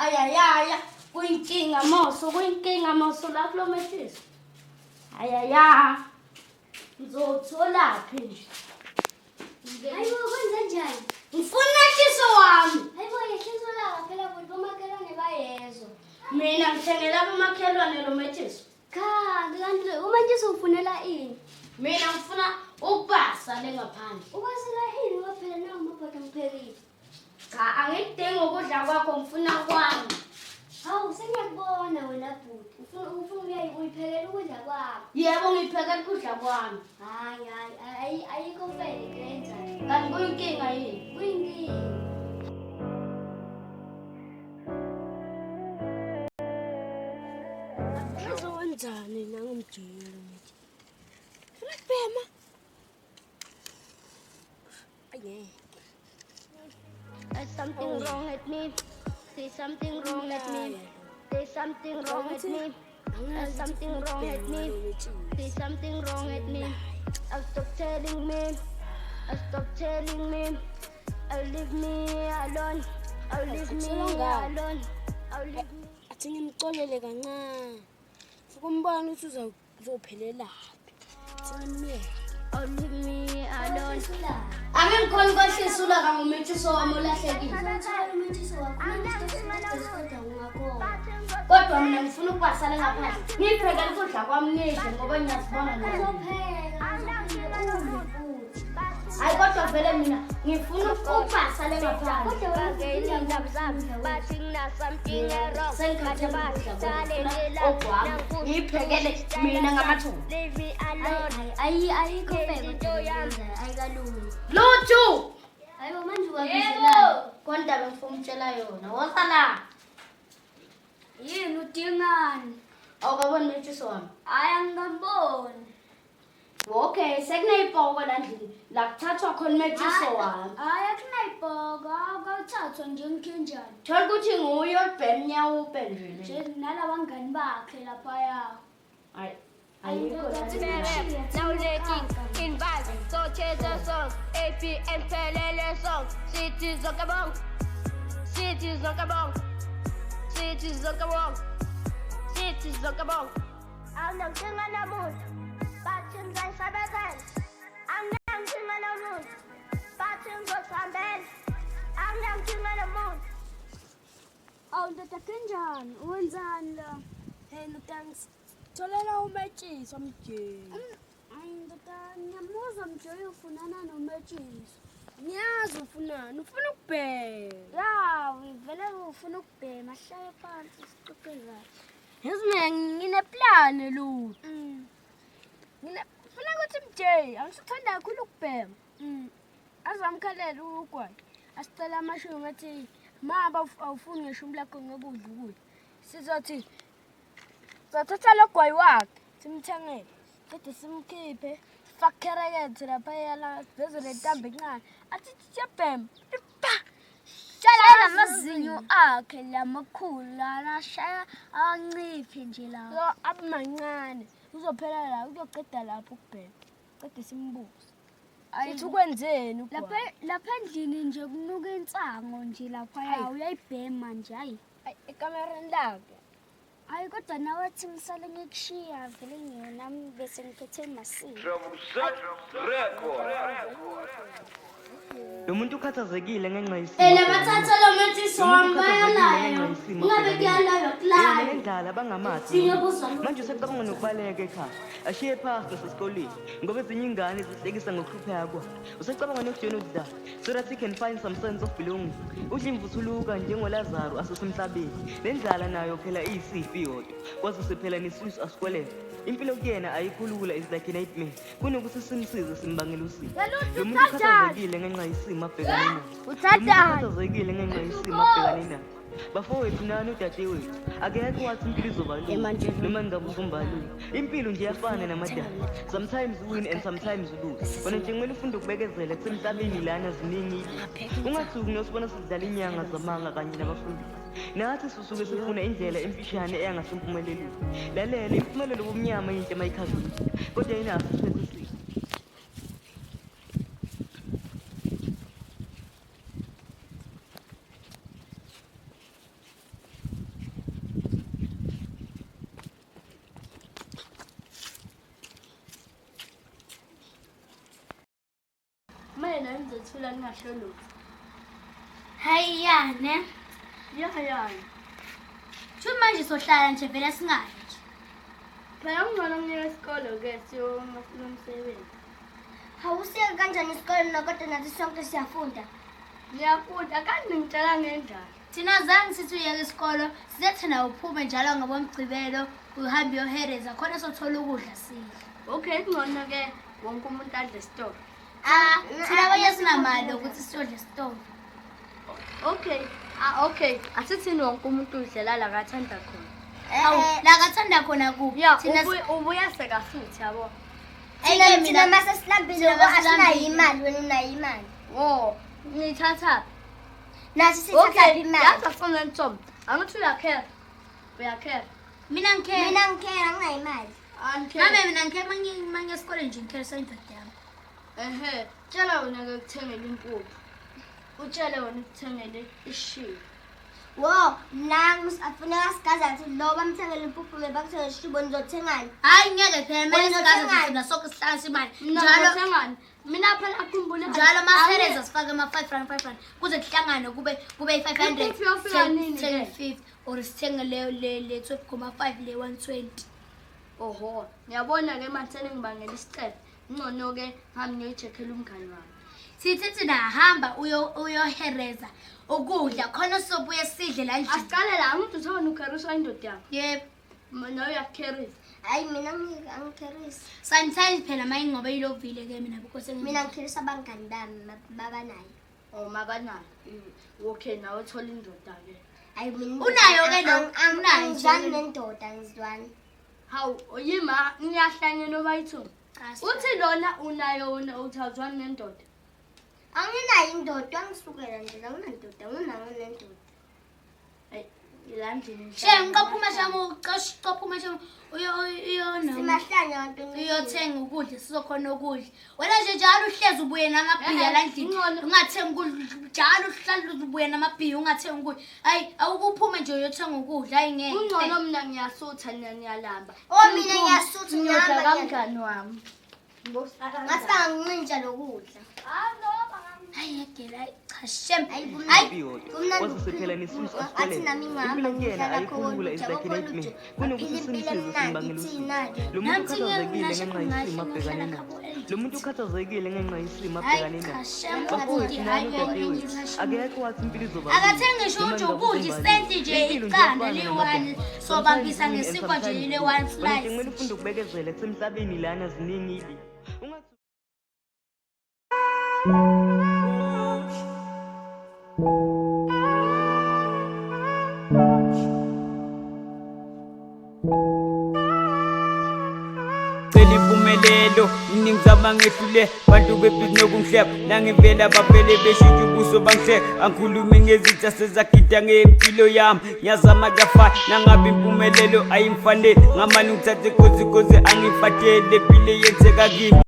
Ayayaya, kuyinkinga moso, kuyinkinga moso la kulo metshiso. Ayaya. Ngizotholaphi nje? Hayibo kwenze njani? Ngifuna umethiso wami. Hayibo yehlisa ulaka phela bhuti bomakhelwane bayezwa. Mina ngithengela abomakhelwane lo methiso. Cha, kanti umentshisi ufunela ini? Mina ngifuna ukubasa le ngaphandle. Ubasela ini ngoba phela nawu amabhodo ngiphekile. Cha, angikudingi ukudla kwakho ngifuna kwami. Hawu sengiyakubona wena bhuti. Ufuna ufuna uyiphekela ukudla kwakho. Yebo ngiphekela ukudla kwami. Hayi hayi ayikho fair into oyenzayo. Kanti kuyinkinga yini? Kuyinkinga. Uzowenzani nangomjikelo ngithi. Funa kubhema. Ayi. There's something wrong with me. There's something wrong with me. There's something wrong with me. There's something wrong with me. There's something wrong with me. I'll stop telling me. I'll stop telling me. I'll leave me alone. I'll leave me alone. I'll leave me. Athi ngimxolele kancane. Fuka umbona ukuthi uzophelelaphi. Athi ngimyeke. I'll leave me alone. Yehlisa ulaka. Angikhoni kwehlisa ulaka ngomethiso wami olahlekile. Uzothola umentshisi wakho. Manje kodwa ungakhona. Kodwa mina ngifuna ukubasala ngaphandle. Ngiyiphekele ukudla kwami ngidle ngoba ngiyazibona nje. Uzopheka, uzophinde udle futhi. Hayi kodwa vele mina ngifuna ukubasa le ngaphandle. Kodwa wena ufuna ukudla Sengikhathele ukudla kwami. Okwami. Ngiyiphekele mina ngamathumbu. Hayi ayikho fair kodwa oyenzayo ayikalungi. Lutho! Hayibo manje uwabizelani? Kodwa ngifuna ukutshela yona. Woza la. Yini udingani? Awukaboni umetshiso wami. Hayi angikamboni. Okay, sekuneyipoko la ndlini la kuthathwa khona umetshiso wami. Hayi akunayibhoko, akawuthathwa nje ngikhenjani. Thola ukuthi nguye olubhema unyawupe nje le. Nje nalabangani bakhe laphaya. Hayi. Ayikho la. Anginankinga namuntu, bathi ngizayisebenzela. Anginankinga namuntu, bathi ngizosihambela. Anginankinga namuntu. Awu ndoda kanjani? Wenzani la? Hey ndoda ngitholela umetshisi mjeli. Hayi ndoda ngiyamuzwa mjoyi ufunana nometshiso. Ngiyazi ufunani, ufuna ukubhema. Ya, vele ufuna ukubhema, hlale phansi sixoxe kahle. Yazi mina ngineplani lutho. Ngifuna ukuthi mjeli, angisithanda kakhulu ukubhema. Azamkhalela ugwayi. Asicela amashumi athi mama awufuni ngeshumi lakho ngeke udle ukudla. Sizothi sizothatha lo gwayi wakhe simthengele. Qede simkhiphe sifake kherekethe laphaya la siveze le ntambo encane. Athi siyabhema. Pa! Shaya lamazinyo akhe lamakhulu lana shaya anciphe nje la. Lo abamancane uzophela la uyoqeda lapho ukubhema. Qede simbuze. Sithi ukwenzeni ugwayi? Lapha lapha endlini nje kunuka insango nje lapha Hayi. uyayibhema nje hayi. Ayi, ekamereni lakhe. Hayi kodwa nawe athi ngisale ngikushiya vele ngiyona bese ngiphethe masini. Lo muntu ukhathazekile ngenxa yesimo. Ela bathatha lo methiso Lo muntu wami ukhathazekile bayalayo. ngenxa yesimo Ungabe abhekene kuyalaywa naso. Yena kulayo. nendlala bangamathe. Siyobuzwa lutho. Manje usecabanga nokubaleka ekhaya. Ashiye phansi nasesikoleni ngoba ezinye ingane zihlekisa ngokuhlupheka kwakhe. Usecabanga nokujoyina ukudlala so that he can find some sense of belonging. Udla imvuthuluka njengoLazaro asesemhlabeni. Nendlala nayo phela iyisiphi yodwa. Kwazise phela nesisu asikwelele. Impilo kuyena ayikho lula, is like a nightmare. Kunokuthi simsize simbangela usizi. Lo muntu ukhathazekile ngenxa yesimo abhekane naso. Lo muntu ukhathazekile ngenxa yesimo abhekane naso. Bafowethu nani udadewethu, akekho wathi impilo izoba lula noma ngabe uzomba lula. Impilo nje iyafana namadala. Sometimes you win and sometimes you lose. Wena nje kumele ufunde ukubekezela kusemhlabeni lana ziningi izinto. Ungathuki nosibona sidlala inyanga zamanga kanye nabafundisi. Nathi sisuke sifuna indlela emfishane eya ngasempumelelweni. Lalela, impumelelo bumnyama yinhle mayikhazimula. Kodwa inaso isiphetho esibi. Manje nami ngizothula ngingasho lutho. Hayi ya ne. Ya ya. Sho manje sohlala nje vele singayi nje. Phela kungcono ngiyeke isikolo-ke siyofuna umsebenzi. Hawu usiyeke kanjani isikole na kodwa nathi sonke siyafunda. Ngiyafunda kanti ngitshela ngendlala. Thina zange sithi uyeke isikolo, size thina uphume njalo ngabomgqibelo uhambe uyohereza khona sothola ukudla sidle. Okay, kungcono-ke wonke umuntu adle esitolo. Ah, thina abanye sinamali yokuthi siyodla esitolo. Okay, ah okay, asithini wonke umuntu udlela la kathanda khona. Hawu, la kathanda khona kuphi? Ya, Thina ubuya sekasuthi yabo. Thina Ayike thina mina mase silambile thina ngoba asinayo masilambile. imali wena unayo imali. Wo, ngithatha. Nathi sithatha Okay, imali. yazi asifuna ntombi. Angithi uyakhera. Uyakhera. Mina ngikhe. Mina ngikhera anginayo imali. Angikhera. Mame mina ngikhe mangiye esikoleni nje ngikherisa indoda yami. Ehhe, tshela wena ke kuthengele impuphu. Utshele wena ukuthengele ishiya. Wo, nangu afuneka sigaza athi lo bamthengele impuphu bakuthengele ishibo nizothengani? Hayi ngeke phela mele Wena sigaze uthengani? thina sonke sihlanganise imali. Mina Njalo ngizothengani? Mina phela khumbula njalo masereza sifake ama 5 rand 5 rand kuze kuhlangane kube i-500 Impuphu yofika nini ke? 10 or sithenge le 12.5 le 120. Oho, ngiyabona ke manje seningibangela isicefe. Ngcono ke ngihambe ngiyoyicheckela umngani wami. Sithi thina hamba uyohereza ukudla khona sobuye sidle la endlini. Asiqale la, angithi uthona ukheriswa indoda yakho. Yebo. Nawe uyakukherisa. Hayi mina angikherisi. Sometimes phela mayingoba ilovile ke mina because Mina ngikherisa abangani bami babanayo. Oh, mabanayo. Okay, nawe thola indoda ke. Hayi mina Unayo ke lo? Unayo nje angizwani ke lo? nendoda angizwani. Hawu, yima niyahlanye nobayithu. Cha, Uthi lona unayo wena uthi awuzwani nendoda. Anginayo indoda angisukela nje anginandoda anginayo nendoda. Ayi, la ndlini. Shem qaphuma shem uqaphuma shem uyo uyo Simahlanya abantu. uyothenga ukudla sizokhona ukudla. Wena nje njalo uhlezi ubuye namabhiya la endlini. Ngcono. Ungathengi ukudla njalo uhlala ubuye namabhiya ungathengi ukudla. Hayi awukuphume nje uyothenga ukudla hayi ngeke. Kungcono mina ngiyasutha nina niyalamba. Oh, mina ngiyasutha, ngiyodla ngiyahamba, kamngani wami. Ngathi bangangintsha lokudla. Hayi yegela cha shem. Hayi Hayi Iyodwa. kumnandi Kwazise phela nesimo ukuphila. sesikoleni. Athi nami ngihamba Impilo kuyena ngihlala ayikho lula, khona is like a nightmare. Kunokuthi Baphila impilo simsize emnandi simbangela usizi. thina-ke. Lo muntu Nansi ukhathazekile ngingasho ngenxa yesimo ngingasho abhekane ngihlala naso. khabo endlini. Lo muntu ukhathazekile ngenxa yesimo Hayi abhekane cha naso. shem Bafowethu ubhuti nani hayi udadewethu, ngeke akekho wathi impilo izoba lula. Akathengi ngisho Noma nje ngabe ukudla uzoba isenti lula. nje Impilo nje iqanda ifana liyi-one namadada. sobambisa Sometimes win and ngesinkwa nje sometimes ile lose. one Wena nje slice. kumele ufunde ukubekezela kusemhlabeni lana ziningi ibi. Ungathi Cela impumelelo ningizama ngehlule bantu bebhizi nokungihleba nangivela bavele beshintsha ubuso bangihleka angikhulumi ngezitha sezagida ngempilo yami ngiyazama kuyafana nangabe impumelelo ayimfanele ngamane ngithathe kozi kozi angifatele empilo eyenzeka kimi.